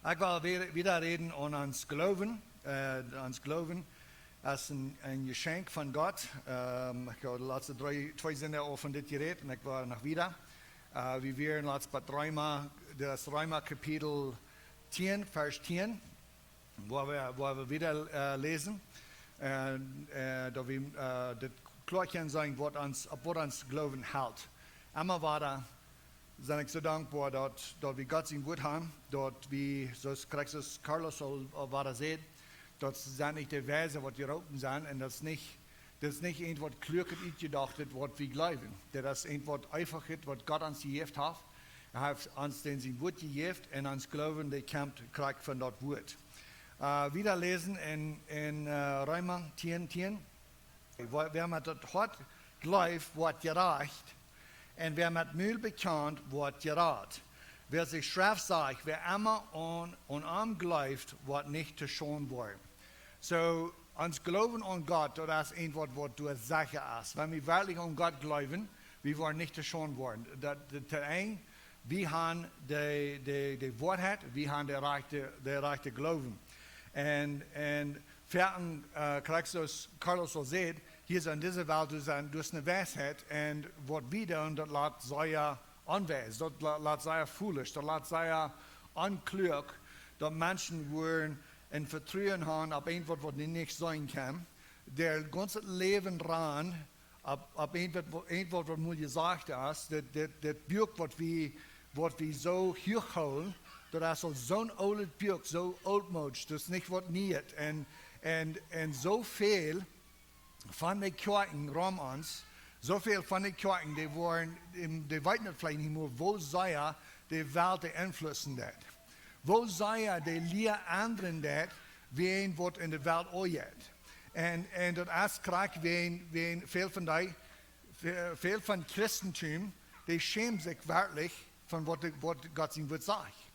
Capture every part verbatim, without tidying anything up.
Ekj well wada, wada räden aun ons Gloowen. Äh, ons Gloowen es een, een Jeschenkj von Gott. Ähm, ekj hab de latste dree, twee Sindach aul von dit jerät un ekj well noch wieda. Äh, wie wieren latst bie Reema, daut Reema Kapitel tieen, Varsch tieen, wua wie, wua wie wada, äh, läsen. Un, äh, daut wie, äh, dit kloa kjennen seenen, waut ons, opp waut ons Gloowen helt. Emma wada sie ekj soo dankboa, daut, daut wie Gott sien Wuat haben, daut wie, soo aus Christus Carlos aul, aul wada säd, daut sent nich de Weise, waut jeroopen sent, un daut es nich, daut es nich irjentwaut Kluaket utjedocht, waut wie gloowen. Daut es irjentwaut Eefachet, waut Gott ons jejäft haft. Hee haft ons dan sien Wuat jejäft un ons Gloowen, dee kjemt krakjt von daut Wuat. Äh, wada läsen en, en, äh, Reema tieen, tieen. Wäa, wäa met daut Hoat jleeft, woat jerajcht, un wäa met Mul bekjant, woat jerat. Wiels de Schreft sajcht: Wäa emma aun, aun am jleeft, woat nich to Schaund woaren. Soo, ons Gloowen aun Gott, daut es irjentwaut, waut doa secha es. Wan wie werkjlich aun Gott jleewen, wie woaren nich to Schaund woaren. Daut, daut, daut Enj, wie haben de, de, de Woarheit, wie haben de rajchte, de rajchte Gloowen. Un, un foaken, äh, krakjt soo aus Carlos aul säd, hia en dise Welt, doa sent, doa es eene Weisheit, un waut wie doonen, daut lat sea onweis, daut la-, lat sea foolish, daut lat sea onkloak, daut Menschen wudden een Vetruen haben opp irjentwaut, waut nich sennen kaun. Daut gaunze Läwen rannen opp, opp irjentwaut, waut, irjentwaut, waut mol jesajcht es, daut, daut, daut Buak, waut wie, waut wie soo huach hoolen, daut es aul soon oolet Buak, soo ooltmoodsch, daut es nich waut Nieet. Un, un, un soo väl von de Kjoakjen rom ons, soo väl von de Kjoakjen, dee woaren, em, dee weeten daut veleicht nich mea, woo sea de Welt dee beeinflussen deit. Woo sea de Lia endren deit, wäajen waut en de Welt aunjeit. Un, un daut es krakjt wäajen, wäajen väl von dee, ve-, väl von Christentum, dee schämen sikj werkjlich von waut de, waut Gott sien Wuat sajcht.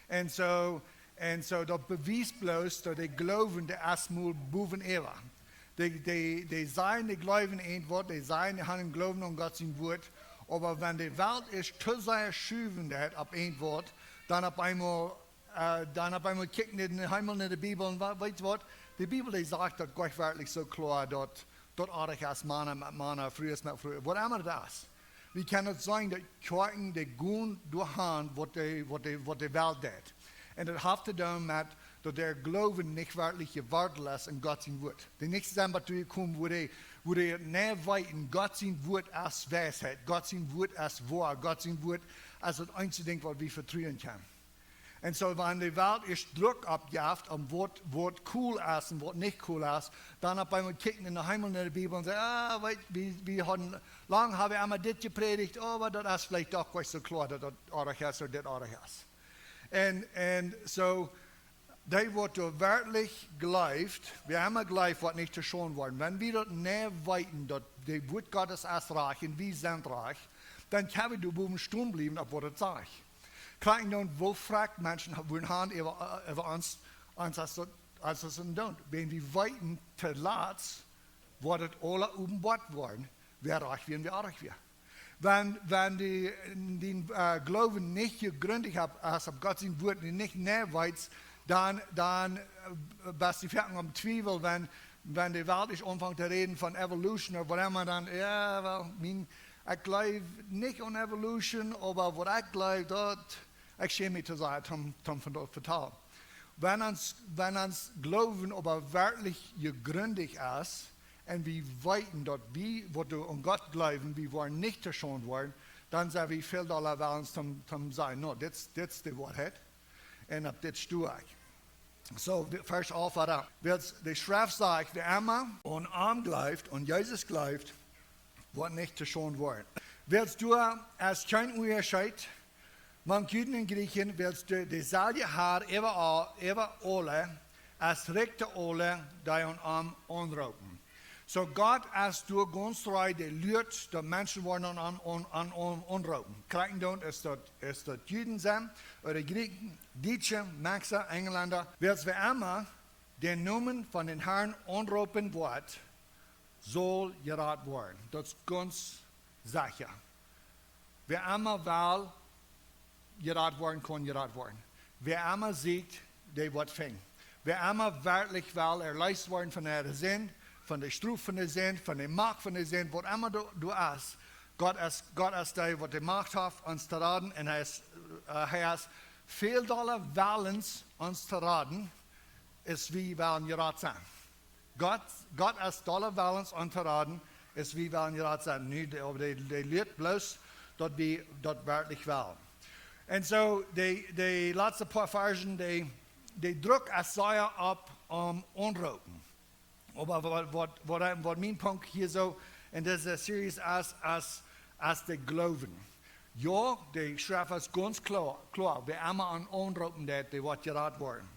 Un soo, un soo, daut bewiest bloos, daut de Gloowen, dee es mol bowen äwa. Dee, dee, dee sajen, dee jleewen irjentwaut, dee sajen, dee haben Gloowen aun Gott sien Wuat, oba wan de Welt es to sea schuwen deit opp irjentwaut, dan opp eemol, äh, dan opp eemol kjikjen dee em Himmel no de Bibel un wa-, weetst waut? De Bibel, dee sajcht daut Gott werkjlich soo kloa, daut, daut oajch es Mana met Mana, Frues met Frues, waut emma daut es. Wie kjennen daut seenen, daut Kjoakjen, dee gonen doahan, waut de, waut de, waut de Welt deit. Un daut haft to doonen met daut de Gloowen nich werkjlich jewortelt es en Gott sien Wuat. Dee nich sent bat doa jekomen, wua dee, wua dee nich weeten, Gott sien Wuat es Weisheit, Gott sien Wuat es woa, Gott sien Wuat es daut eensje Dinkj, waut wie vetruen kjennen. Un soo, wan de Welt es Druck oppjeft, om waut, waut cool es un waut nich cool es, dan opp eemol kjikjen dee em Himmel no de Bibel un sajen: Ah, weetst, wie, wie haben, lang haben wie emma dit jeprädicht, oba daut es veleicht doch nich soo kloa, daut daut oajch es ooda dit oajch es. Un, un soo, dee waut doa werkjlich jleeft, wäa emma jleeft, woat nich to Schaund woaren. Wan wie daut nich weeten, daut de Wuat Gottes es rajcht un wie sent rajcht, dan kjenn wie doa bowen stonen bliewen opp waut et sajcht. Krakjt dan, woo frakjt Menschen ha-, wudden haben äwa, äh, äwa ons, ons aus daut, aus daut see doonen. Wan wie weeten, toolatst woat et aula openboat woaren, wäa rajcht wia un wäa oajch wia. Wan, wan dee, dee, äh, Gloowen nich jegrint es opp, es opp Gott sien Wuat, dee nich nich weetst, dan, dan, äh, best du foaken aum Twiewel, wan, wan de Welt es aunfangt to räden von evolution ooda waut emma, dan, jo, well, mien, ekj jleew nich aun evolution, oba waut ekj jleew, daut, ekj schäm mie to sajen, Tom, Tom von daut vetalen. Wan ons, wan ons Gloowen oba werkjlich jegrint es, un wie weeten daut wie, waut wie aun Gott jleewen, wie woaren nich to Schaund woaren, dan sent wie väl dolla wellens om, om to sajen: No, dit, dit es de Woarheit. Un opp dit sto ekj. Soo, Varsch alf wada. Wiels de Schreft sajcht: Wäa emma aun am jleeft, aun Jesus jleeft, woat nich to Schaund woaren. Wiels doa es kjeen Unjascheet mank Juden un Jrieechen, wiels de, deselwja Har äwa aul, äwa aule, es rikj to aule, dee aun am aunroopen. Soo Gott es doa gaunz true, dee luat, daut Menschen woaren aun am aun, aun, aun, aunroopen. Krakjt dan, es daut, es daut Juden sent, ooda Jrieechen, Dietsche, Mexikauna, Enjlenda, wiels wäa emma dän Nomen von dän Harn aunroopen woat, saul jerat woaren. Daut es gaunz secha. Wäa emma well jerat woaren, kaun jerat woaren. Wäa emma sieekjt, dee woat finjen. Wäa emma werkjlich well erleest woaren von äare Sind, von de Strof von de Sind, von de Macht von de Sind, waut emma du, du hast, Gott es, Gott es dee, waut de Macht haft, ons to raden, un hee es, äh, hee es väl dolla wellens, ons to raden, aus wie wellen jerat sennen. Gott, Gott es dolla wellens, ons to raden, aus wie wellen jerat sennen. Nu, dee, oba dee, dee lieet bloos, daut wie daut werkjlich wellen. Un soo, dee, dee latste poa Varzen, dee, dee Druck es sea opp, om aunroopen. Oba waut, waut, waut, waut mien Punkt hia soo en dise Series es, es, es de Gloowen. Jo, de Schreft es gaunz kloa, kloa, wäa emma aun aunroopen deit, dee woat jerat woaren.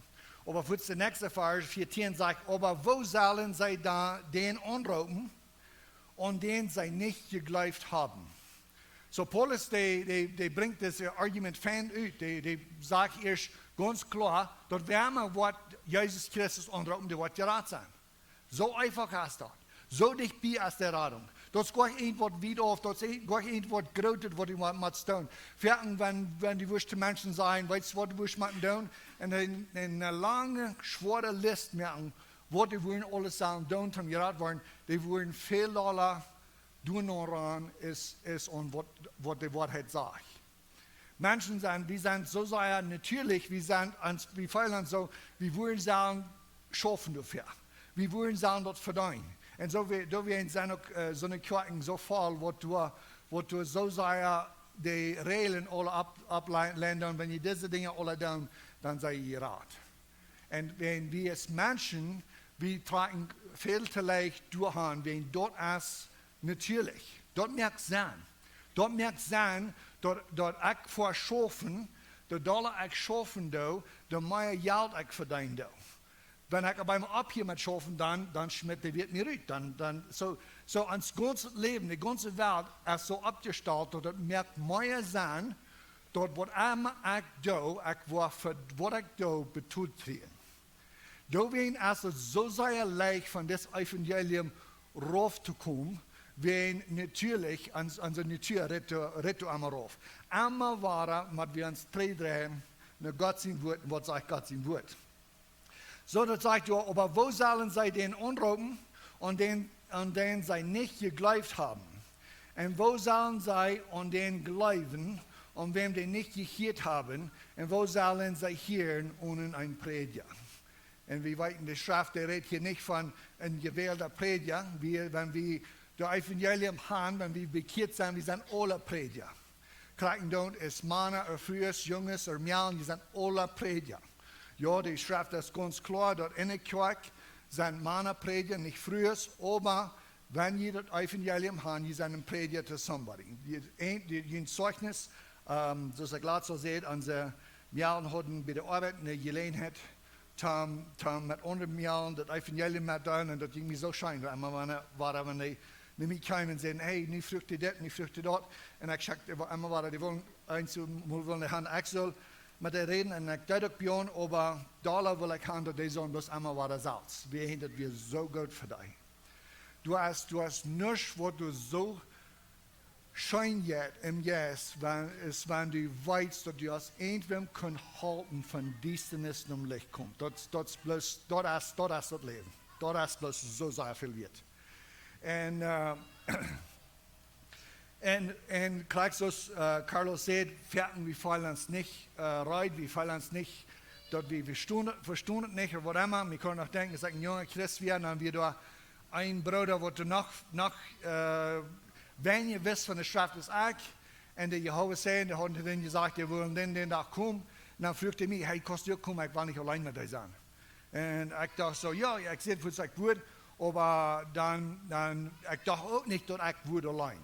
Oba fa de näakjste Varsch, vieetieen, sajcht: "Oba woo sellen see dan dän aunroopen, aun dän see nich jegleeft haben?" Soo Paulus, dee, dee, dee brinjt dit Argument fein ut. Dee, dee sajcht ieescht gaunz kloa, daut wäa emma woat Jesus Christus aunroopen, dee woat jerat sennen. Soo eefach es daut. Soo dicht bie es de Radunk. Daut es goanich irjentwaut wiet auf, daut es goanich irjentwaut Grootet, waut du motst doonen. Foaken, wan, wan du wurscht to Menschen sajen, weetst waut du wurscht motten doonen? Un eene, eene lange, schwoare List moaken, waut dee wudden aules sellen doonen, om jerat woaren, dee wudden väl dolla doonen aun es, es aun waut, waut de Woarheit sajcht. Menschen sent, wie sent soo sea natieelich, wie sent ons, wie feelen ons soo, wie wudden sellen schaufen doafäa. Wie wudden sellen daut vedeenen. Un soo wie, doawäajen sent uk, äh, soone Kjoakjen soo voll, waut doa, waut doa soo sea de Räajlen aule opp, oppleiden, un wan jie dise Dinja aule doonen, dan sent jie jerat. Un wan wie aus Menschen, wie trakjen väl to leicht doahan, wan daut es natieelich. Daut moakt Senn. Daut moakt Senn, daut, daut ekj fa schaufen, daut dolla ekj schaufen doo, daut mea Jelt ekj vedeenen doo. Wan ekj opp eemol opphia met schaufen, dan, dan schmitt de Welt mie rut. Dan, dan, soo, soo ons gaunzet Läwen, de gaunze Welt es soo oppjestalt, daut et moakt mea Senn, daut waut emma ekj doo, ekj woa fa waut ekj doo betolt kjrieen. Doawäajen es et soo sea leicht von dit Evangelium rauf to komen, wan natieelich ons, onse Natua rät, rät emma rauf. Emma wada mott wie ons trigjdreien no Gott sien Wuat un waut sajcht Gott sien Wuat. Soo, daut sajcht doa: "Oba woo sellen see dän aunroopen, aun dän, aun dän see nich jegleeft haben? Un woo sellen see aun dän jleewen, aun wäm dee nich jehieet haben? Un woo sellen see hieren onen een Prädja?" Un wie weeten, de Schreft, dee rät hia nich von een jewälda Prädja. Wie, wan wie daut Evangelium han, wan wie bekjieet sent, wie sent aule Prädja. Krakjt endoont es Mana ooda Frues, Junges ooda Mejalen, jie sent aule Prädja. Jo, de Schreft es gaunz kloa, daut enne Kjoakj sent Mana Prädja, nich Frues, oba wan jie daut Evangelium han, jie sent een Prädja to somebody. Jie, een, jie, jie Zeichnis, ähm, soo aus ekj latst aul säd, onse Mejalen hauden bie de Oabeit eene Jeläajenheit, toom, toom met aundre Mejalen daut Evangelium metdeelen, un daut jinkj mie soo scheen, emma wan, wan, wan dee no mie kjeemen un säden: "Hey, nu fruach dee dit, nu fruach dee daut." Un ekj schekjt emma wada, dee wullen, eenjemol wullen dee han, ekj sull met dee räden, un ekj deed uk bie an, oba dolla wull ekj han, daut dee sullen bloos emma wada selfst. Wie han daut wia soo goot fa dee. Du hast, du hast nuscht, waut du soo scheen jeit em Jeist, wan, es wan du weetst, daut du aus irjentwäm kaust halpen von Diestanis nom Licht komen. Daut, daut es bloos, daut es, daut es daut Läwen. Daut es bloos soo sea väl wieet. Un, äh, un, un krakjt soo aus, äh, Carlos säd, foaken, wie feelen ons nich, äh, reed, wie feelen ons nich, daut wie vestonen, vestonen nich, ooda waut emma. Ekj kaun noch denkjen, aus ekj een junga Christ wia, dan wia doa een Brooda, waut doa noch, noch, äh, weinja wist von de Schreft aus ekj. Un de Jehowa Zeijen, dee hauden to dän jesajcht, dee wullen dän, dän Dach komen. Un dan fruach hee mie: "Hey, kaust du uk komen? Ekj well nich auleen met die sennen." Un ekj docht soo: "Jo, jo," ekj säd, "fuaz ekj wudd," oba dan, dan, ekj docht uk nich, daut ekj wudd auleen.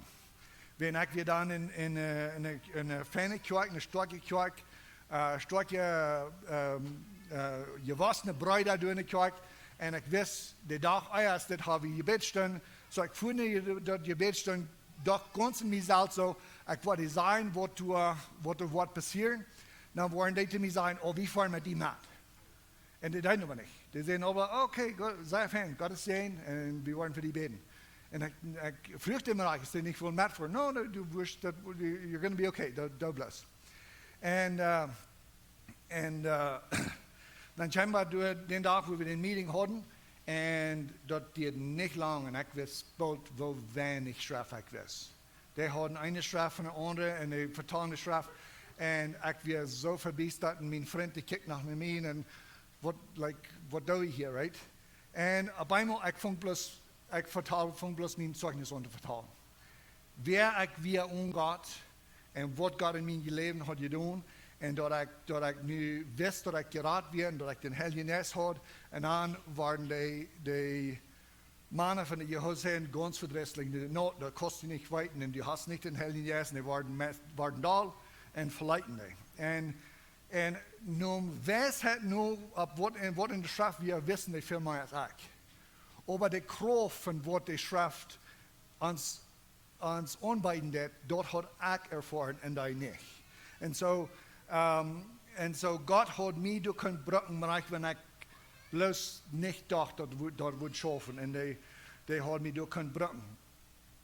Wan ekj wia dan en, en, äh, en, en, en feine Kjoakj, ne stoakje Kjoakj, äh, stoakje, ähm, äh, jewossne Breeda doa enne Kjoakj. Un ekj wist, de Dach ieescht, daut haud wie Jebädsstund. Soo ekj funk daut Jebädsstund doch gaunz en mie selfst soo, ekj wull dee sajen, waut doa, waut doa woat passieren. Dan wudden dee to mie sajen: "Oh, wie foaren met die met." Un dee deeden oba nich. Dee säden oba: "Okay, go-, sea fein, Gott sien Säajen, un wie woaren fa die bäden." Un ekj, ekj fruach dee mau, es dee nich wull metfoaren. "No, no, du wurscht daut, you're gonna be okay, doo, doo bloos." Un, äh, Un äh, dan kjeem wie doa dän Dach, wua wie dän Meeting hauden, un daut dieed nich lang, un ekj wist boolt, woo weinich Schreft ekj wist. Dee hauden eene Schreft von de aundre un dee vetalen de Schreft. Un ekj wia soo vebiestat un mien Frint, dee kjikjt no mie un, waut, like, waut doo ekj hia, right? Un opp eemol, ekj funk bloos, ekj vetal, funk bloos mien Zeichnis aun to vetalen. Wäa ekj wia onen Gott un waut Gott en mien Läwen haud jedonen. Un daut ekj, daut ekj nu wist, daut ekj jerat wia un daut ekj dän Heiljen Jeist haud. Un dan worden dee, dee Mana von de Jehuda gaunz vedrisslich. No, daut kaust du nich weeten un du hast nich dän Heiljen Jeist. Un dee worden, me- worden doll un veleeten dee. Un, un no Weisheit, no opp waut, un waut en de Schreft wia, wisten dee väl mea aus ekj. Oba de Krauft von waut de Schreft ons, ons aunbeeden deed, daut haud ekj erfoaren un dee nich. Un soo, ähm, un soo Gott haud mie doa kunt brucken, mau wan ekj bloos nich docht, daut woat, daut woat schaufen. Un dee, dee haud mie doa kunt brucken.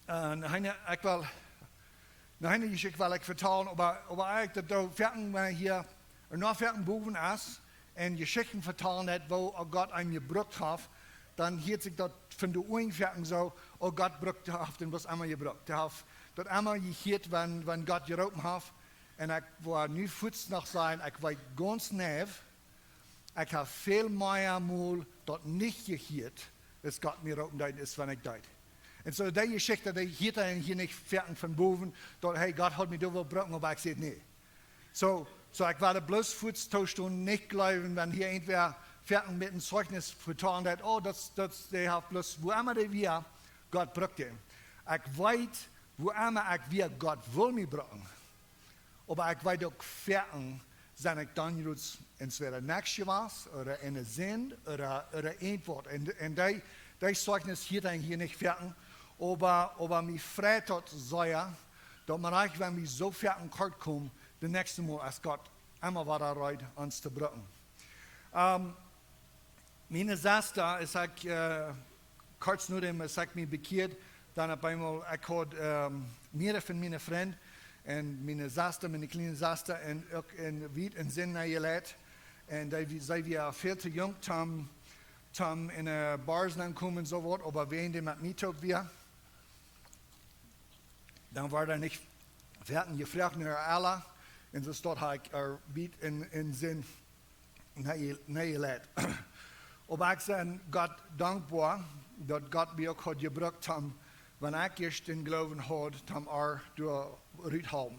Un hia, ekj well, noch eene Jeschicht well ekj vetalen, oba, oba ekj daut doa foaken, wan hia, noch foaken bowen es, un Jeschichten vetalen deed, woo Gott eenem jebrukt haft, dan hieet sikj daut von de Uagen foaken soo, oh, Gott brukt, haft dän bloos emma jebrukt. Dee haft daut emma jehieet, wan, wan Gott jeroopen haft. Un ekj woa nu fuaz noch sajen, ekj weet gaunz nau, ekj hab väl mea mol daut nich jehieet, aus Gott mie roopen deed, aus wan ekj deed. Un soo dee Jeschicht, dee hieet hia nich foaken von bowen, daut, hey, Gott haud mie doa wullt brucken, oba ekj säd nä. Soo, soo ekj wull bloos fuaz toostonen, nich jleewen, wan hia irjentwäa foaken met een Zeichnis vetalen deed, oh, daut, daut, dee haft bloos, wua emma dee wia, Gott brukt dän. Ekj weet, wua emma ekj wia, Gott well mie brucken. Oba ekj weet uk foaken, sie ekj dan jrods entwäda nich jewast, ooda enne Sind, ooda, ooda irjentwaut. Un, un dee, dee Zeichnis hieet hia nich foaken, oba, oba mie freit daut sea, daut mau wan wie soo foaken kort komen, daut näakjste Mol es Gott emma wada reed, ons to brucken. Ähm, miene Sesta, aus ekj, äh, kort no däm, aus ekj mie bekjieed, dan opp eemol, ekj haud, ähm, mearere von miene Frind un miene Sesta, miene kjliene Sesta, un uk en Wiet un Sind nenjeleit. Un dee, wie, see wia väl too junk, toom, toom enne Bars nenkomen, soo waut, oba wan dee met mie toop wia, dan wort doa nich foaken jefroacht no äa Ella, un soo daut haud ekj äa Wiet un, un Sind nenje-, nenjeleit. Oba ekj sie Gott dankboa, daut Gott mie uk haud jebrukt, toom, wan ekj ieescht dän Gloowen haud, toom äa doa rut halpen.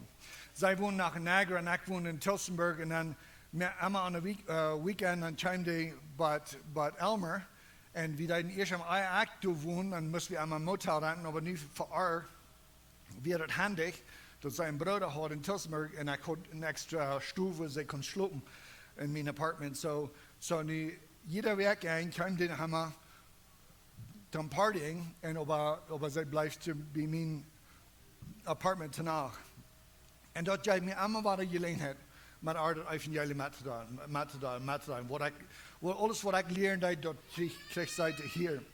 See wonen no Niagara un ekj won en Tillsonburg un dan mea, emma aun de Week-, äh, Weekend, dan kjeem dee bie, bie Elmer. Un wie deeden ieescht aum, ea ekj doa wond, dan must wie emma een Motel renten, oba nu fa äa wia daut hendich, daut see een Brooda haud en Tillsonburg un ekj haud eene extra Stow, wua see kunn schlopen en mien Apartment. Soo, soo nu, jiede Wäakj kjeem dee emma toom partying un oba, oba see bleef bie mien Apartment to Nacht. Un daut jeef mie emma wada Jeläajenheit, met äa daut Evangelium met to deelen, met to deelen, met to deelen. Waut ekj, waut, aules waut ekj lieren deed, daut kjrieech, kjrieech see to hieren.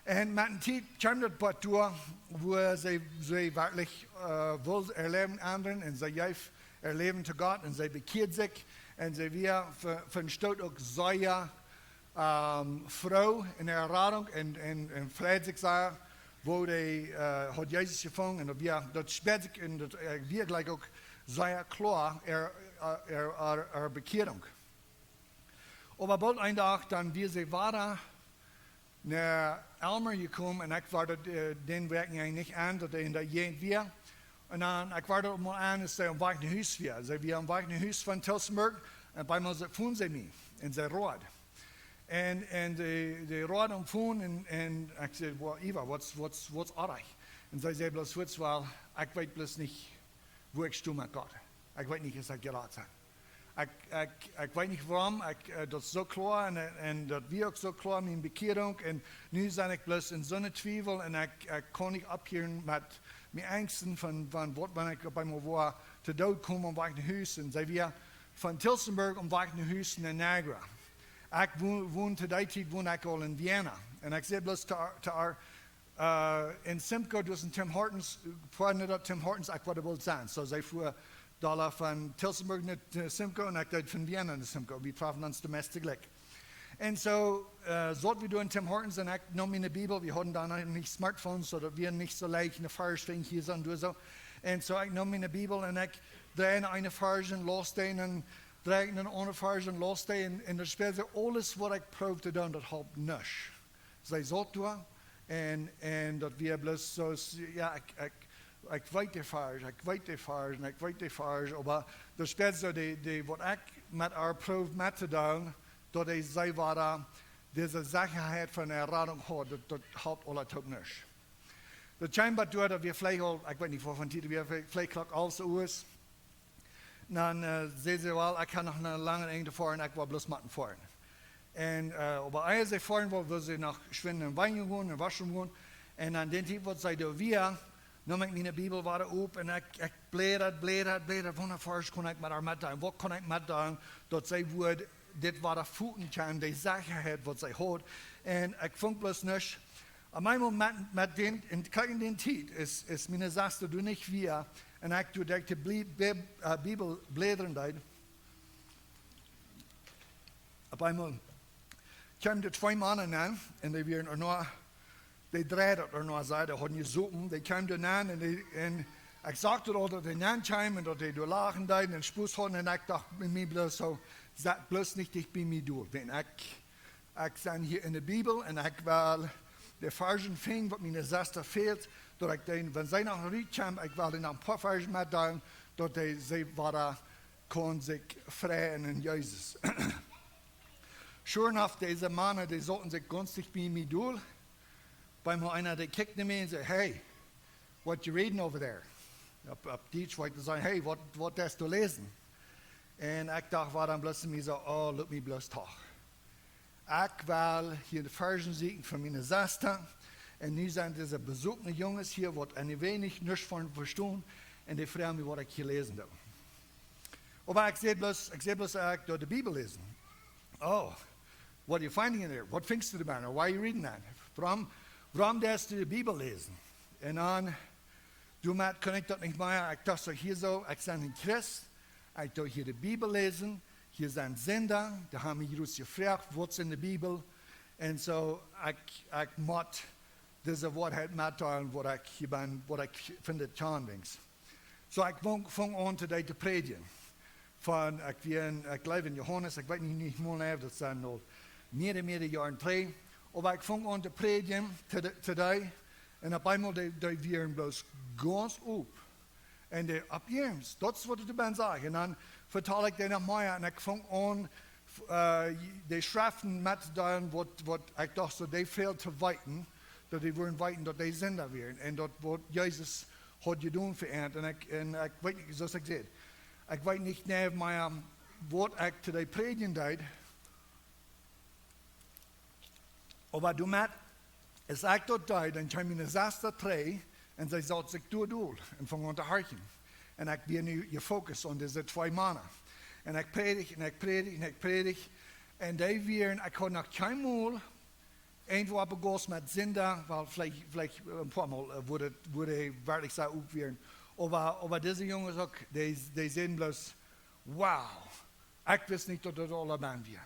Un met de Tiet kjeem daut bat doa, wua see, see werkjlich, äh, wull äa Läwen endren un see jeef äa Läwen to Gott un see bekjieed sikj un see wia ve-, von Stoot uk sea, ähm, froo en äare Radunk un, un, un freid sikj sea, woo dee, äh, haud Jesus jefungen. Un daut wia, daut späad sikj un daut, äh, wia jlikj uk sea kloa äa, äh, äa, äa, äa Bekjierunk. Oba boolt een Dach, dan wia see wada no Elmer jekomen un ekj wia daut, äh, dän Wäakj nich en, daut hee en de Jäajent wia. Un dan, ekj wia daut mol en, aus see aum Wajch no Hus wia. See wia aum Wajch no Hus von Tillsonburg un bie mol se-, funk see mie un see road. Un, un dee, dee road aum Phone un, un ekj säd, well, Eva, what's, what's, what's oarich? Un see säd bloos, what's well, ekj weet bloos nich, wua ekj sto met Gott. Ekj weet nich, aus ekj jerat sie. Ekj, ekj, ekj weet nich wuarom, ekj, äh, daut es soo kloa un, un daut wia uk soo kloa, miene Bekjierunk. Un nu sie ekj bloos en soone Twiewel un ekj, ekj kaun nich opphieren met mie angsten von, von waut, wan ekj opp eemol woa to Doot komen aum Wajch no Hus. Un see wia von Tillsonburg aum Wajch no Hus no Niagara. Ekj wo-, wond to dee Tiet, wond ekj aul en Vienna. Un ekj säd bloos to, to äa, äh, en Simcoe, doa es een Tim Hortons, foa no daut Tim Hortons, ekj wull doa boolt sennen. Soo see fua Dolla von Tillsonburg no Simcoe un ekj deed von Vienna no Simcoe. Wie trafen ons de meiste Glück. Un soo, äh, saut wie doa en Tim Hortons un ekj neem miene Bibel. Wie hauden dan noch nich Smartphones, soo daut wia nich soo leicht een Varsch finjen hia soo un doa soo. Un soo, ekj neem miene Bibel un ekj dreid eene Varsch un laus dee un dreid eene aundre Varsch un laus dee. Un, un daut spieed sikj, aules waut ekj proowd to doonen, daut holp nuscht. See saut doa un, un daut wia bloos soo, jo, ekj, ekj, ekj weet de Varsch, ekj weet de Varsch un ekj weet de Varsch, oba daut spieed soo, dee, dee waut ekj met äa proowd met to deelen, daut dee, see wia, dise Sechaheit von de Radunk haud, daut, daut holp aula toop nuscht. Daut kjeem bat doa, daut wia veleicht aul, ekj weet nich woo von Tiet, wia veleicht Klock alf Uhr. Dan, äh, säd see: "Well, ekj hab noch een langen Enj to foaren, ekj well bloos met foaren." Un, äh, oba ea see foaren wull, wull see noch schwind en Wajch gonen, en Washroom gonen. Un aun dän Tiet waut see doa wia, neem ekj miene Bibel wada op un ekj, ekj blädad, blädad, blädad, waut fa Varsch kunn ekj met äa metdeelen, waut kunn ekj metdeelen, daut see wudd dit wada foten kjennen, dee Sechaheit waut see haud. Un ekj funk bloos nuscht. Opp eemol met, met dän, en, krakjt en dän Tiet es, es miene Sesta doa nich wia, un ekj doa derch de Bli-, Bib-, äh, Bibel blädren deed. Opp eemol kjeemen doa twee Mana nenn, un dee wieren ea noch, dee dreejen ea noch, see, dee hauden jesopen, dee kjeemen doa nenn, un dee, un ekj sach daut aul, daut dee nenn kjeemen, un daut dee doa lachen deeden un Spos hauden, un ekj docht bie mie bloos soo: "Sat bloos nich dicht bie mie doa, wiels ekj, ekj sie hia en de Bibel un ekj well de Varsch finjen waut miene Sesta fält, daut ekj dee, wan see noch rut kjemt, ekj well dee noch een poa Varsch metdeelen, daut dee, see wada kaun sikj freien en Jesus." Sure enough, dise Mana, dee sauten sikj gaunz dicht bie mie doa. Bie mie eena, dee kjikjt no mie un säd: "Hey, what you reading over there?" Opp, opp Dietsch wudd ekj sajen: "Hey, waut, waut deist du läsen?" Un ekj docht, wia dan bloos mie soo: "Oh, lot mie bloos doch. Ekj well hia de Varsch sieekjen fa miene Sesta. Un nu sent dise besopne Junges hia, waut een weinich nuscht von vestonen, un dee froagen mie, waut ekj hia läsen doo." Oba ekj säd bloos, ekj säd bloos, ekj doo de Bibel läsen. "Oh, what are you finding in there? Waut fungst du doa bie? Or why are you reading that? Wuarom, wuarom deist du de Bibel läsen?" Un dan, doamet kunn ekj daut nich mea. Ekj docht soo: "Hia soo, ekj sie een Christ. Ekj doo hia de Bibel läsen. Hia sent Sinda, dee haben mie jrods jefroacht, waut es en de Bibel?" Un soo, ekj, ekj mott dise Woarheit metdeelen, waut ekj hia bie, waut ekj finj, daut kjennen winjs. Soo, ekj funk, funk aun to dee to prädjen. Von, ekj wia en, ekj jleew en Johanes, ekj weet nich, nich mea, daut sent aul mearere, mearere Joaren trigj. Oba ekj funk aun to prädjen to dee, to dee. Un opp eemol dee, dee wieren bloos gaunz op. Un dee opp eemol, daut es waut ekj doa bie sach. Un dan vetal ekj dee noch mea un ekj funk aun, äh, de Schreften mettodeelen, waut, waut ekj docht, soo dee väl to weeten, daut dee wudden weeten, daut dee Sinda wieren un daut waut Jesus haud jedonen fa an. Un ekj, un ekj weet nich, soo aus ekj säd, ekj weet nich mea, waut ekj to dee prädjen deed. Oba doamet, aus ekj daut deed, dan kjeem miene Sesta trigj un see saut sikj doa dol un funk aun to horchen. Un ekj wia nu jefokust opp dise twee Mana. Un ekj prädjd un ekj prädjd un ekj prädjd. Un dee wieren, ekj haud noch kjeenmol irjentwua opp de Gauss met Sinda, well, veleicht, veleicht een poa Mol, äh, wua daut, wua dee werkjlich soo op wieren. Oba, oba dise Junges uk, dee, dee säden bloos: "Wow, ekj wist nich, daut daut aula bie wia."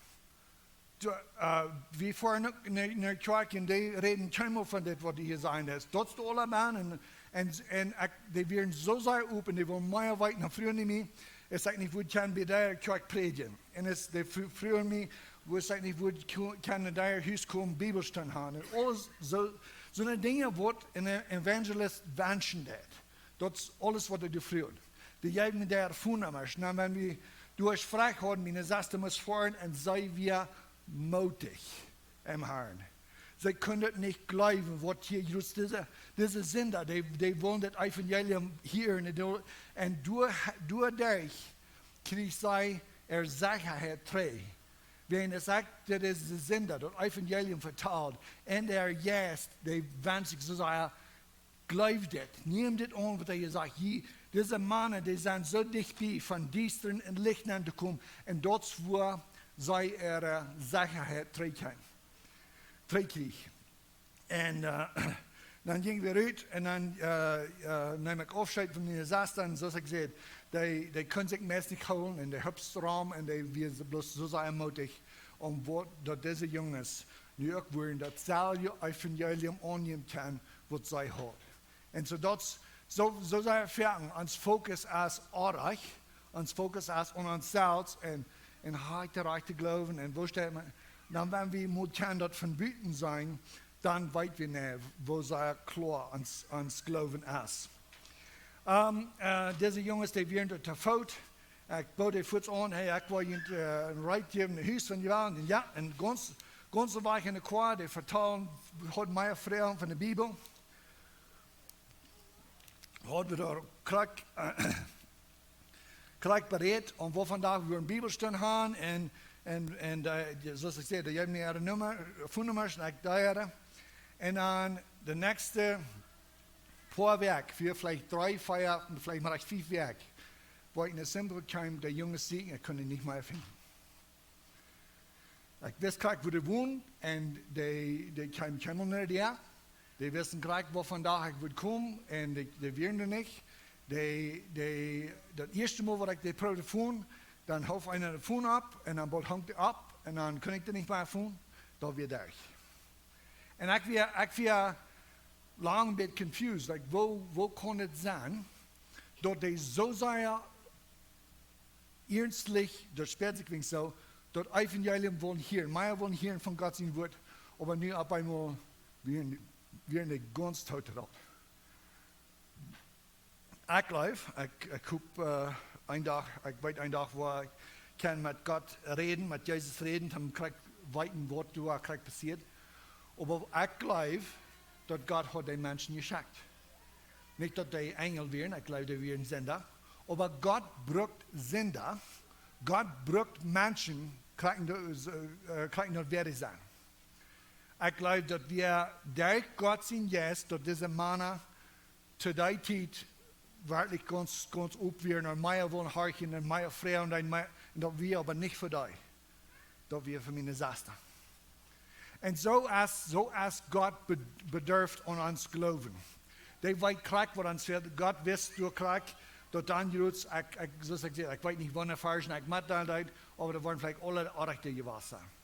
Doa, äh, wie foaren no, no, no Kjoakj un dee räden kjeenmol von dit, waut du hia sajen deist. Daut es de aula bie. Un, un, un ekj, dee wieren soo sea op un dee wullen mea weeten. Dan fruagen dee mie, aus ekj nich wudd kjennen bie dee Kjoakj prädjen. Un aus dee fru-, fruagen mie, aus ekj nich wudd ko-, kjennen no dee Hus komen, Bibelstund haben. Un aules soo, soone Dinja, waut een Evangelist wenschen deed. Daut es aules, waut dee fruagen. Dee jeewen mie de Phone-Nummasch. Nu, wan wie doa Froagen hauden, miene Sesta must foaren un see wia mootich em Harn. See kunn daut nich jleewen, waut hia jrods dise, dise Sinda, dee, dee wullen daut Evangelium hieren. Un doa, un doa, doaderch kjrieech see äare Sechaheit trigj. Wan ekj saj, daut es de Sinda, daut Evangelium vetald, un de Jeist, dee wensch ekj soo sea, jleew dit, nemm dit aun, waut hee sajcht. Jie, dise Mana, dee sent soo dicht bie, von Diestren en Licht nenn to komen. Un daut es wua see äare Sechaheit trigj kjrieen, trigj kjrieen. Un, äh, Dan jinjen wie rut un dan äh, äh, neem ekj Aufscheet von miene Sesta. Un soo aus ekj säd, dee, dee kunn sikj meist nich hoolen un dee hupst rom un dee wia bloos soo sea moodich om waut daut dise Junges nu uk wudden daut selwje Evangelium aunnämen kjennen waut see haud. Un soo daut, soo, soo sea foaken, ons Fokus es oajch, ons Fokus es aun ons selfst un, un ha ekj de rajchte Gloowen un woo steit mien, dan wan wie mol kjennen daut von buten seenen, dan weet wie nich woo sea kloa ons, ons Gloowen es. Ähm, äh, dise Junges, dee wieren doa to Foot. Ekj bood dee fuaz aun, hey, ekj well junt äh, een ride jäwen no Hus, wan jie wellen. Un jo, un gaunz, gaunz wajch enne Koa, dee vetalen, haud mea Froagen von de Bibel. Haud wie doa krakjt, krakjt berät, om woo vondoag wie eene Bibelstund haben. Un, un, un äh, soo aus ekj säd, dee jeewen mie äare Numma, Phone-Nummasch un ekj deed äare. Un dan de näakjste poa Wäakj, wia veleicht dree, vea, veleicht mau fief Wäakj, wua ekj no Simbo kjeem, de Junges sieekjen, ekj kunn an nich mea finjen. Ekj wist krakjt wua dee wonden un dee, dee kjeemen kjeenmol mea doa. Dee wisten krakjt woo vondoag ekj wudd komen un dee, dee wieren doa nich. Dee, dee, daut ieeschte Mol waut ekj dee proowd to finjen, dan hoof eena de Phone opp un dan boolt hunk dee opp un dan kunn ekj dee nich mea finjen. Daut wia derch. Un ekj wia, ekj wia lang een bät confused, like, woo, woo kunn et sennen, daut dee soo sea iernstlich, daut spält sikj wens soo, daut Evangelium wullen hieren, mea wullen hieren von Gott sien Wuat, oba nu opp eemol wia, wia dee gaunz toot doaropp. Ekj jleew, ekj, ekj hop, äh, een Dach, ekj weet een Dach wua ekj kaun met Gott räden, met Jesus räden, dan kjrie ekj weeten waut doa krakjt passieet. Oba ekj jleew daut Gott haud dee Menschen jeschekjt. Nich daut dee Enjel wieren, ekj jleew dee wieren Sinda. Oba Gott brukt Sinda, Gott brukt Menschen, krakjt, äh, krakjt daut wieet sennen. Ekj jleew daut wia derch Gott sien Jeist daut dise Mana to dee Tiet werkjlich gaunz, gaunz opp wieren un mea wullen horchen un mea Froagen un mea, un daut wia oba nich fa dee. Daut wia fa miene Sesta. Un soo es, soo es Gott be-, bedorft aun ons Gloowen. Dee weet krakjt waut ons fält. Gott wist doa krakjt daut dan jrots, ekj, ekj, soo aus ekj säd, ekj weet nich woo ne Varschen ekj met dan deed, oba doa woaren veleicht aule Orte jewast sennen.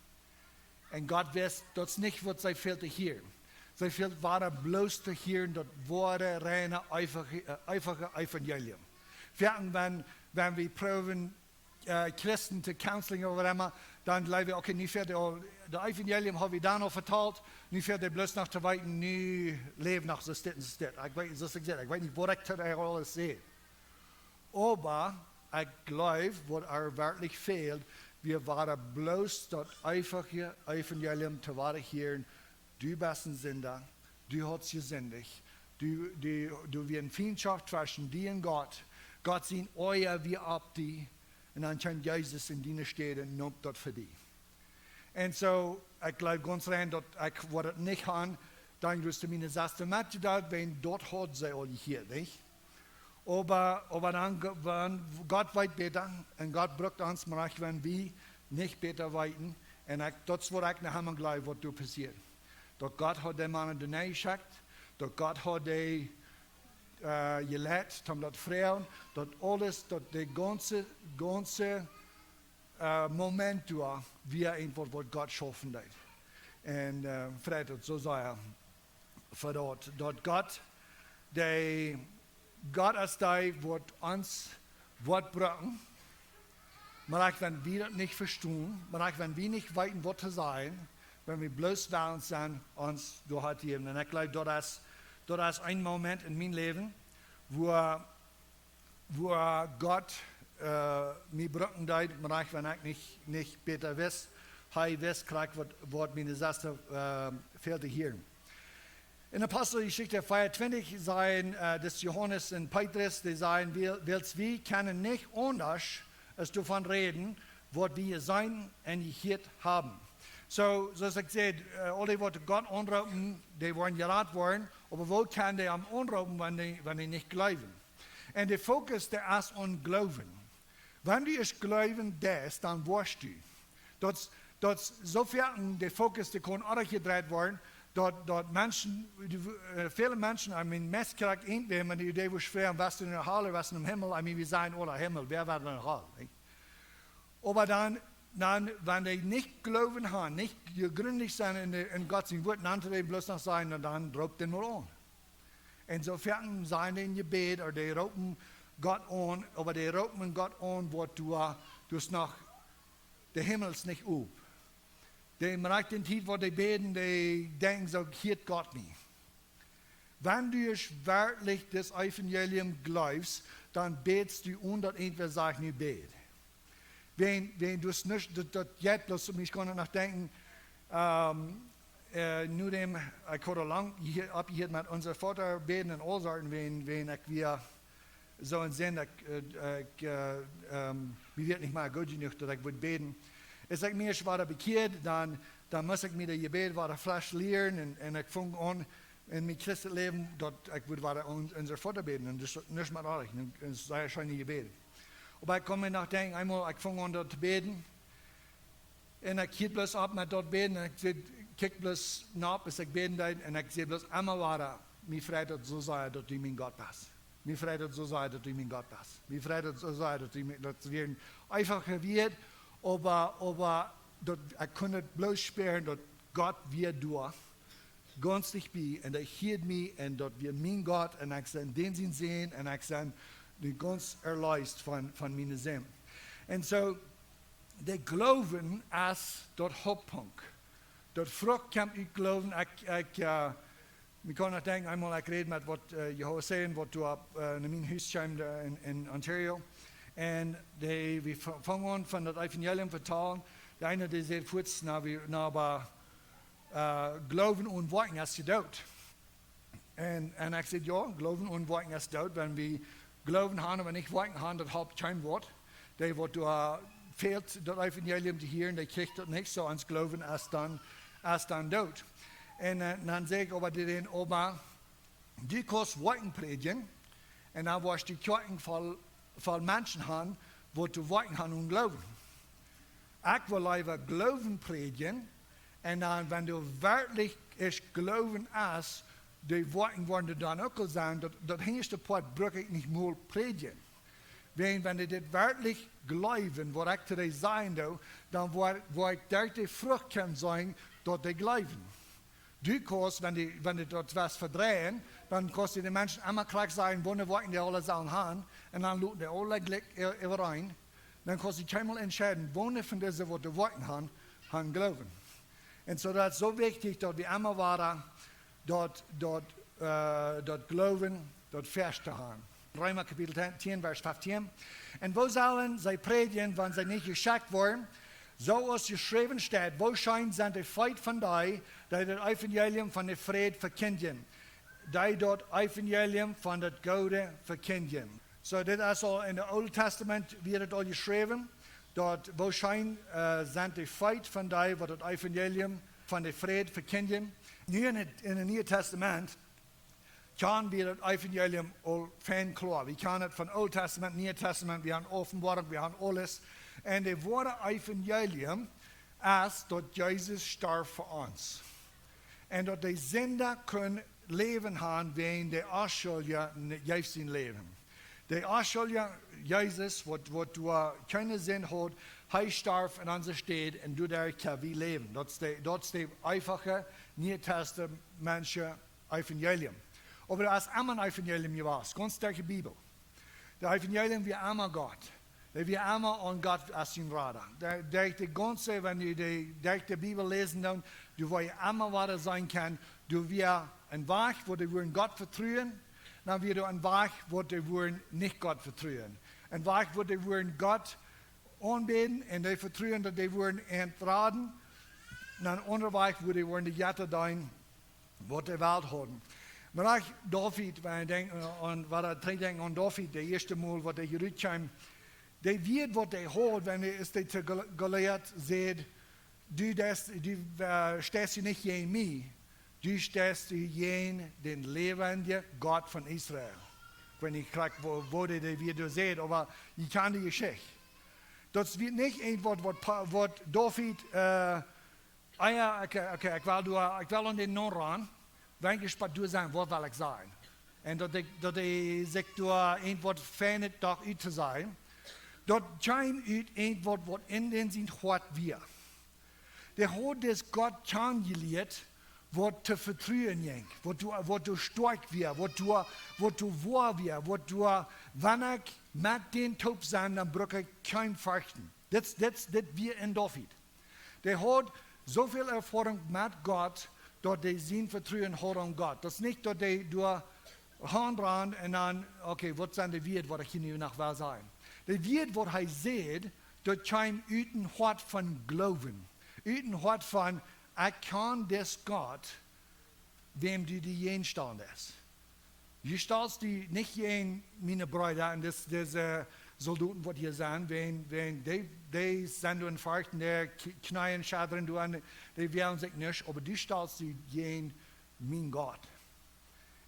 Un Gott wist, daut es nich waut see fält to hieren. See fält wada bloos to hieren daut woare, reine, eefache, äh, eefache Evangelium. Foaken, wan, wan wie proowen, äh, Christen to counseling ooda waut emma, dan jleew wie, okay, nu fält dee aul, daut Evangelium hab wie dan aul vetalt, nu fält dee bloos noch to weeten, nu läw noch soo aus dit un soo aus dit. Ekj weet, soo aus ekj säd, ekj weet nich waut ekj to dee aules saj. Oba ekj jleew, waut doa werkjlich fält, wia wada bloos daut eefache Evangelium to wada hieren: Du best een Sinda, du hast jesindicht, du, du, doa wia ne Fientschoft tweschen die un Gott, Gott sien Oaja wia opp die, un dan kjeem Jesus en diene Städ un neem daut fa die. Un soo, ekj jleew gaunz rein daut ekj wudd daut nich han, dan jrots to miene Sesta metjedeelt, wiels daut haud see aul jehieet, nich? Oba, oba dan, G-, wan, Gott weet bäta, un Gott brukt ons mau, wan wie nich bäta weeten. Un ekj, daut es waut ekj no Hemel jleew, waut doa passieet. Daut Gott haud dee Mana doa nenn jeschekjt, daut Gott haud dee, äh, jeleit, om daut Froagen, daut aules, daut de gaunze, gaunze äh, Moment doa, wia eefach waut Gott schaufen deed. Un, äh, freit daut soo sea fa daut, daut Gott, dee, Gott es dee, waut ons woat brucken, mau wan wie daut nich vestonen, mau wan wie nich weeten waut to sajen, wan wie bloos wellen sennen, ons doa to jäwen. Un ekj jleew, daut es, daut es een Moment en mien Läwen, wua wua Gott, äh, mie brucken deed, mau wan ekj nich, nich bäta wist. Hee wist krakjt waut, waut miene Sesta, äh, fält to hieren. En Aposteljeschicht veeauntwintich sajen, äh, daut Johanes un Petrus, dee sajen: "Wiels, wiels wie kjennen nich aundasch aus doavon räden, waut wie jeseenen un jehieet haben." Soo, soo aus ekj säd, äh, aule waut Gott aunroopen, dee woaren jerat woaren, oba woo kjennen dee am aunroopen, wan dee, wan dee nich jleewen? Un de Fokus, dee es aun Gloowen. Wan du es jleewen deist, dan woascht du. Daut, daut soo foaken de Fokus, dee kaun aundasch jedreit woaren, daut, daut Menschen, die, äh, väle Menschen, I mean, meist krakjt irjentwäm, wan dee, dee wudd froagen: "Best du en de Hal, best du em Himmel?" I mean, wie sajen aule Himmel, wäa woat en de Hal, nich? Oba dan, dan, wan dee nich Gloowen haben, nich jegrint sent en de, en Gott sien Wort, dan dee bloos noch sajen, na dan roopt dän mol aun. Un soo foaken sajen dee een Jebäd, ooda dee roopen Gott aun, oba dee roopen Gott aun, waut du, du hast noch, de Himmel es nich op. Dee moakjen dän Tiet, waut dee bäden, dee denkjen soo: "Hieet Gott mie?" Wan du es werkjlich daut Evangelium jleefst, dan bätst du, onen daut irjentwäa sajcht: "Nu bäd." Wan, wan du es nich, daut, daut jeit bloos, ekj kaun noch denkjen, ähm, äh, nu däm, ekj haud aul lang hia, oppjehieet met Unser Vater bäden un aul Sachen, wan, wan ekj wia soo een Sinda, ekj, äh, ekj, äh, ähm, mie wia nich mea goot jenuach, daut ekj wudd bäden. Aus ekj mie ieescht wia bekjieet, dan, dan must ekj mie daut Jebäd wada fresch lieren un, un ekj funk aun en mien christlichet Läwen, daut ekj wudd wada Un-, Unser Vater bäden. Un daut es nich mea oajch, un daut es sea scheen Jebäd. Oba ekj kaun mie noch denkjen, eemol, ekj funk aun daut to bäden. Un ekj hieed bloos opp met daut bäden. Un ekj säd, kjikj bloos nopp, aus ekj bäden deed. Un ekj säd bloos emma wada: "Mie freit daut soo sea, daut du mien Gott best. Mie freit daut soo sea, daut du mien Gott best. Mie freit daut soo sea, daut du mien," daut wia een eefachet Wuat, oba, oba daut, ekj kunn daut bloos spieren, daut Gott wia doa, gaunz dicht bie, un hee hieed mie, un daut wia mien Gott, un ekj sie dän sien Sän, un ekj sie nu gaunz erleest von, von miene Sind. Un soo, de Gloowen es daut Hauptpunkt. Daut Frucht kjemt ut Gloowen. Ekj, ekj, äh, ekj kaun noch denkjen, eemol ekj räd met waut, äh, Jehoas säd, waut doa, äh, no mien Hus kjeem, äh, en, en Ontario. Un dee, wie f-, fungen aun von daut Evangelium vetalen. De eene, dee säd fuaz: "Na, wie, na, oba, äh, Gloowen onen Woakjen es je doot." Un, un ekj säd: "Jo, Gloowen onen Woakjen es doot. Wan wie Gloowen haben, oba nich Woakjen haben, daut halpt kjeen Woat. Dee, waut doa fält, daut Evangelium to hieren, dee kjricht daut nich, soo ons Gloowen es dan, es dan doot." Un, äh, dan säd ekj: "Oba dee, dän, oba du kaust Woakjen prädjen, un dan woascht du Kjoakjen voll, voll Menschen haben, waut doa Woakjen haben onen Gloowen. Ekj well leewa Gloowen prädjen, un dan, wan doa werkjlich es Gloowen es, dee Woakjen woaren doa dan uk aul sennen, daut, daut hinjaschte Poat bruck ekj nich mol prädjen. Wan, wan dee dit werkjlich jleewen, waut ekj to dee sajen doo, dan woa, woa ekj derch de Frucht kjennen seenen, daut dee jleewen." Du kaust, wan dee, wan dee daut waut vedreien, dan kaust du de Menschen emma krakjt sajen, woone Woakjen dee aule sellen haben, un dan loten dee aule jlikj ä-, äwareen. Dan kaust du kjeenmol entscheiden, woone von dise, waut doa Woakjen haben, haben Gloowen. Un soo, daut es soo wichtich, daut wie emma wada daut, daut, äh, daut Gloowen, daut fast to haben. Reema Kapitel tieen, tieen, Varsch feftieen. "Un woo sellen see prädjen, wan see nich jeschekjt woaren? Soo aus jeschräwen steit: Woo scheen sent de Feet von dee, dee daut Evangelium von de Fräd vekjindjen, dee daut Evangelium von daut Goode vekjindjen." Soo, dit es aul en daut Oole Tastament, wia daut aul jeschräwen, daut: "Woo scheen, äh, sent de Feet von dee, waut daut Evangelium von de Fräd vekjindjen." Nu en daut, en daut Niee Tastament, kjanen wie daut Evangelium aul fein kloa. Wie kjanen et von Oole Tastament, Niee Tastament, wie haben Openboarunk, wie haben aules. Un daut woare Evangelium es, daut Jesus storf fa ons. Un daut de Sinda kunn Läwen haben, wan de Onschuldje jeef sien Läwen. De Onschuldje Jesus, waut, waut doa kjeene Sind haud, hee storf en onse Städ un doaderch kjenn wie läwen. Daut es de, daut es de eefache Niee Tastamentsche Evangelium. Oba doa es emma een Evangelium jewast, gaunz derch de Bibel. De Evangelium wia emma Gott. Dee wia emma aun Gott aus sien Rada. Dee, derch de gaunze, wan du de, derch de Bibel läsen deist, du woascht emma wada seenen kjennen, doa wia een Wajch, woo dee wudden Gott vetruen, dan wia doa een Wajch, woo dee wudden nich Gott vetruen. Een Wajch, woo dee wudden Gott aunbäden un dee vetruen, daut dee wudden entraden, dan een aundra Wajch, woo dee wudden de Jetta deenen, waut de Welt hauden. Mau uk David, wan wie denkjen aun, wan wie trigj denkjen aun David, daut ieeschte Mol, waut hee rut kjeem, dee Wieed, waut hee haud, wan hee es, dee to Gol-, Goliat säd: "Du deist, du, äh, steist du nich jäajen mie, du steist du jäajen dän läwendjen Gott von Israel." Ekj weet nich krakjt, woo, woo dee, dee Wieed doa säd, oba jie kjanen de Jeschicht. Daut wia nich irjentwaut, waut Pa-, waut David, äh, Ah jo, okay, okay, ekj well doa, ekj well aun dän Nomen ran. Wan ekj doa sie, waut well ekj sajen? Un daut ekj, daut ekj sikj doa irjentwaut feinet doch ut to sajen. Daut kjeem ut irjentwaut, waut en dän sien Hoat wia. Dee haud dis Gott kjanen jelieet, waut to vetruen jinkj, waut doa, waut doa stoakj wia, waut doa, waut doa woa wia, waut doa, wan ekj met dän toop sie, dan bruck ekj kjeen ferchten. Dit, dit, dit wia en David. Dee haud soo väl Erfoarunk met Gott, daut dee sien Vetruen haud aun Gott. Daut es nich daut dee doa hanrand un dan, okay, waut sent de Wieed, waut ekj hia nu noch well sajen? De Wieed, waut hee säd, daut kjeem ut een Hoat von Gloowen. Ut een Hoat von, ekj kjan dis Gott, wäm du die jäajenstalt hast. Du stalst die nich jäajen miene Breeda un dis, dise Soldoten, waut hia sent, wan, wan dee, dee sent doa en Forcht un dee K-, Kjneeen schaddren doa un dee woagen sikj nich, oba du stalst die jäajen mien Gott.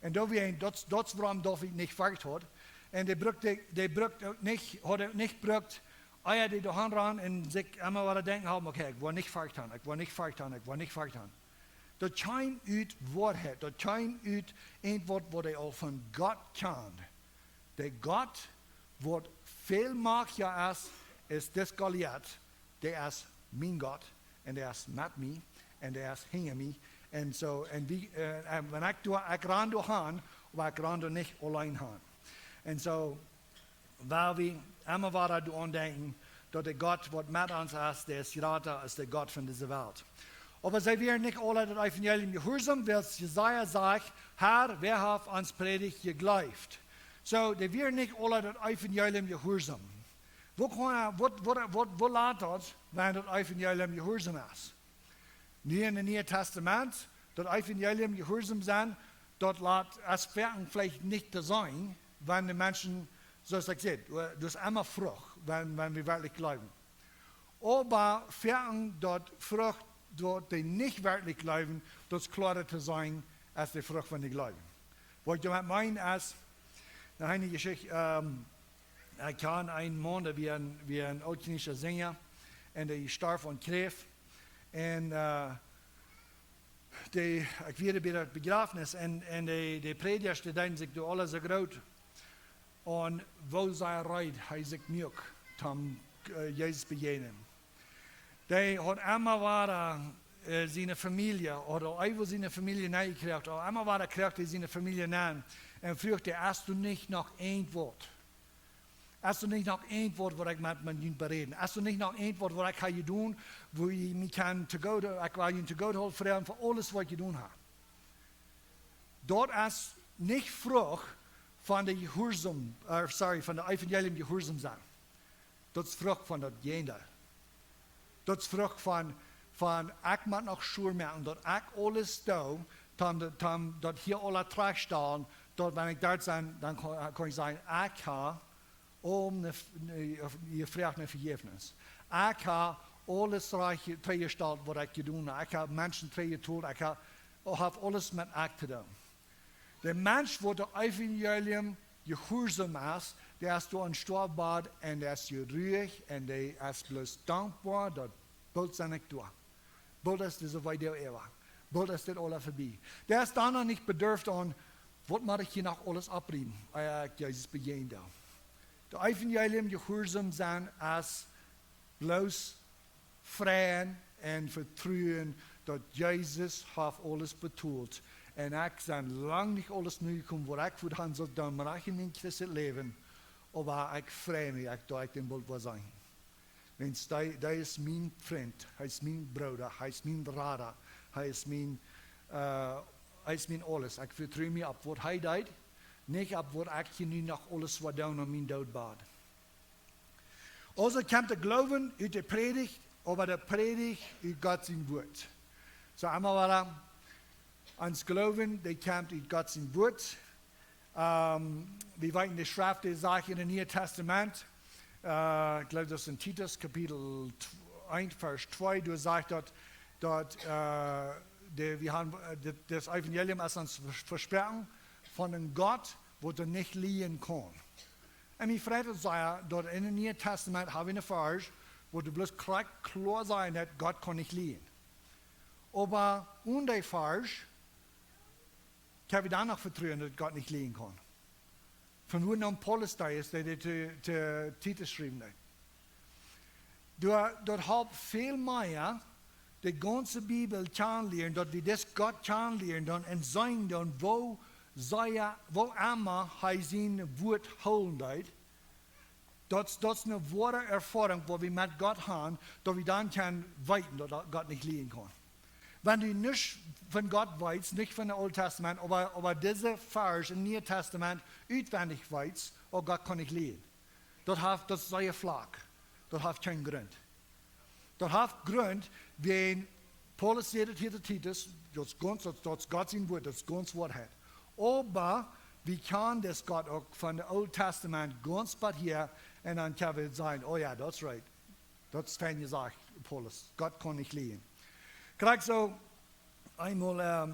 Un doawäajen, daut, daut es wuarom David nich Forcht haud. Un dee brukt, dee brukt uk nich, haud uk nich brukt, ea dee doa hanrand un sikj emma wada denkjen haben, okay, ekj woa nich Forcht han, ekj woa nich Forcht han, ekj woa nich Forcht han. Daut kjeem ut Woarheit, daut kjeem ut irjentwaut, waut hee aul von Gott kjand. De Gott, waut väl majchtja es, es dis Goliat, dee es mien Gott, un dee es met mie, un dee es hinja mie. Un soo, un wie, äh, un wan ekj doa, ekj ran doa han, oba ekj ran doa nich auleen han. Un soo, woa wie emma wada doaraun denkjen, daut de Gott, waut met ons es, dee es jrata aus de Gott von dise Welt. Oba see wieren nich aula daut Evangelium jehuarsom, wiels Jesaja sajcht: Herr, wäa haft ons Prädicht jejleeft? Soo, dee wieren nich aula daut Evangelium jehuarsom. Woo kaun, waut, waut, waut, woo lat daut, wan daut Evangelium jehuarsom es? Nu en daut Niee Tastament, daut Evangelium jehuarsom sennen, daut lat, es foaken veleicht nich to seenen, wan de Menschen, soo aus ekj säd, daut es emma Frucht, wan, wan wie werkjlich jleewen. Oba foaken daut Frucht, daut dee nich werkjlich jleewen, daut es kloara to seenen aus de Frucht von dee jleewen. Waut ekj doamet meen es, noch eene Jeschicht, ähm, ekj kjan eenen Maun, dee wia een, wia een ooltkolonischa Sinja, un dee storf aun Kjräft. Un, äh, dee, ekj wia bie daut Bejrafnis un, un dee, dee Prädjasch, dee deeden sikj doa aula soo groot. Un woo sea reed hee sikj muak, toom, äh, Jesus bejäajnen. Dee haud emma wada, äh, siene Famielje, haud aul eewel siene Famielje nenn jekjräajen, aul emma wada kjrieech hee siene Famielje nenn. Un fruach dee: Hast du nich noch irjentwaut? Hast du nich noch irjentwaut, waut ekj met, met junt beräden? Hast du nich noch irjentwaut, waut ekj ha jedonen, woo jie mie kjennen to goode, ekj well junt to goode hoolen fa aules, waut ekj jedonen ha? Daut es nich Frucht von de jehuarsom, äh, sorry, von daut Evangelium jehuarsom sennen. Daut es Frucht von daut Jäajendeel. Daut es Frucht von, von, ekj mott noch sure moaken, daut ekj aules doo, toom, toom daut hia aula trigjstalen, daut wan ekj doa sie, dan kaun, kaun ekj sajen, ekj ha om ne, ne, jefroacht ne Vejäfnis. Ekj ha aules trigj-, trigjjestalt, waut ekj jedonen ha. Ekj ha Menschen trigjjetolt, ekj ha, haft aules met ekj to doonen. De Mensch, waut daut Evangelium jehuarsom es, dee es doa em Stoafbad un dee es jeruhich un dee es bloos dankboa, daut boolt sie ekj doa. Boolt es dise Weedoag äwa. Boolt es dit aula vebie. Dee es dan noch nich bedurft aun, waut mott ekj hia noch aules oppbrinjen, ea ekj Jesus bejäajnen doo. Daut Evangelium jehuarsom sennen es bloos freien un vetruen, daut Jesus haft aules betolt. Un ekj sie lang nich aules nokomen, waut ekj wudd han sult doonen, mau ekj en mien Christläwen. Oba ekj frei mie, ekj doo, ekj dän boolt woa seenen. Wiels dee, dee es mien Frint, hee es mien Brooda, hee es mien Rada, hee es mien, äh, hee es mien aules. Ekj vetru mie opp waut hee deed, nich opp waut ekj hia nu noch aules woa doonen aun mien Dootbad. Aulsoo kjemt de Gloowen ut de Prädicht, oba de Prädicht ut Gott sien Wuat. Soo, emma wada, ons Gloowen, dee kjemt ut Gott sien Wuat. Ähm, wie weeten, de Schreft, dee sajcht en daut Niee Tastament, äh, ekj jleew, daut es en Titus, Kapitel eent, Varsch twee, doa sajcht daut, daut, äh, de, wie haben, äh, dit, daut Evangelium es ons vers-, vesproaken von een Gott, waut doa nich lieejen kaun. Un mie freit daut sea, daut en daut Niee Tastament hab wie een Varsch, wua doa bloos krakjt kloa sajcht, daut Gott kaun nich lieejen. Oba onen dee Varsch kjenn wie dan noch vetruen, daut Gott nich lieejen kaun. Von wua dan Paulus dee es, dee dit to, to Titus schriewen deed. Doa, daut halpt väl mea, de gaunze Bibel kjanen lieren, daut wie dis Gott kjanen lieren dan un seenen dan, woo sea, woo emma hee sien Wuat hoolen deed. Daut, daut es eene woare Erfoarunk, waut wie met Gott haben, daut wie dan kjennen weeten, daut Gott nich lieejen kaun. Wan du nuscht von Gott weetst, nich von daut Oole Tastament, oba, oba dise Varsch em Nieen Tastament utwendich weetst, oh, Gott kaun nich lieejen. Daut haft, daut es sea flach. Daut haft kjeen Grunt. Daut haft Grunt, wan Paulus sajcht hia to Titus, daut es gaunz, daut, daut es Gott sien Wuat, daut es gaunz Woarheit. Oba wie kjanen dis Gott uk von daut Oole Tastament gaunz bat hia un dan kjenn wie sajen, oh jo, daut es right. Daut es fein jesajcht, Paulus. Gott kaun nich lieejen. Krakjt soo, eemol, ähm,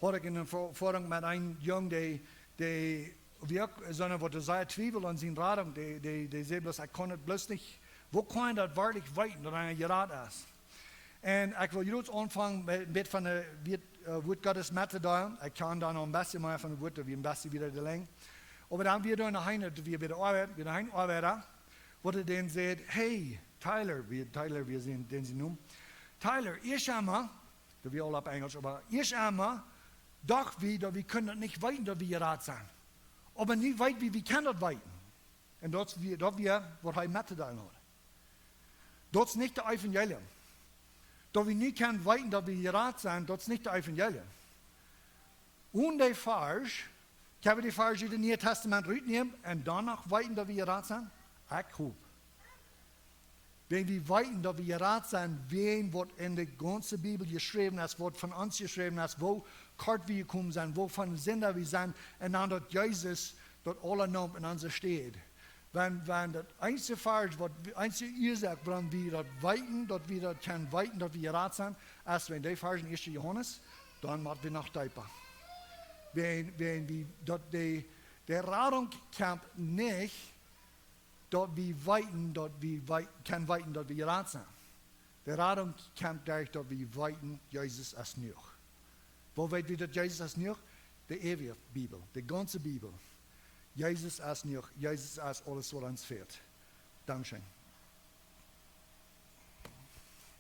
haud ekj eene Erfoarunk met eenen Jung, dee, dee wia uk soon, waut sea twiewelt aun siene Radunk, dee, dee, dee säd bloos, ekj kaun daut bloos nich, woo kaun eena daut werkjlich weeten, daut eena jerat es? Un ekj well jrods aunfangen met een bät von daut Wuat, äh, Wuat Gottes met to deelen. Ekj kaun dan noch een bät mea von daut Wuat, daut wia een bät wieda de Lenj. Oba dan wia doa een, daut wia bie de Oabeit, wia een Oabeida, waut dän säd, hey, Tyler, wia Tyler, wia sien, dän sien Nomen. Tyler, ieescht emol, daut wia aul opp Enjelsch, oba ieescht emol docht wie, daut wie kunnen daut nich weeten, daut wie jerat sent. Oba nu weet wie, wie kjennen daut weeten. Un daut wia, daut wia, waut hee met to deelen haud. Daut es nich daut Evangelium. Daut wie nu kjennen weeten, daut wie jerat sent, daut es nich daut Evangelium. Onen dee Varsch, kjenn wie dee Varsch ut daut Niee Tastament rutnämen un dan noch weeten, daut wie jerat sent? Ekj hop. Wan wie weeten, daut wie jerat sent, wäajen waut en de gaunze Bibel jeschräwen es, waut von ons jeschräwen es, woo kort wie jekomen sent, woo von Sinda wie sent, un dan daut Jesus daut aula neem en onse Städ. Wan, wan daut eensje Varsch, waut wie, eensje Uasoak, wuarom wie daut weeten, daut wie daut kjennen weeten, daut wie jerat sent, es wan dee Varsch en ieeschte Johanes, dan mott wie noch deepa. Wan, wan wie daut de, de Radunk kjemt nich, daut wie weeten, daut wie wei-, kjennen weeten, daut wie jerat sent. De Radunk kjemt doaderch, daut wie weeten, Jesus es jenuach. Woo weet wie, daut Jesus es jenuach? De äwje Bibel, de gaunze Bibel. Jesus es jenuach, Jesus es aules, waut ons fält. Dankscheen.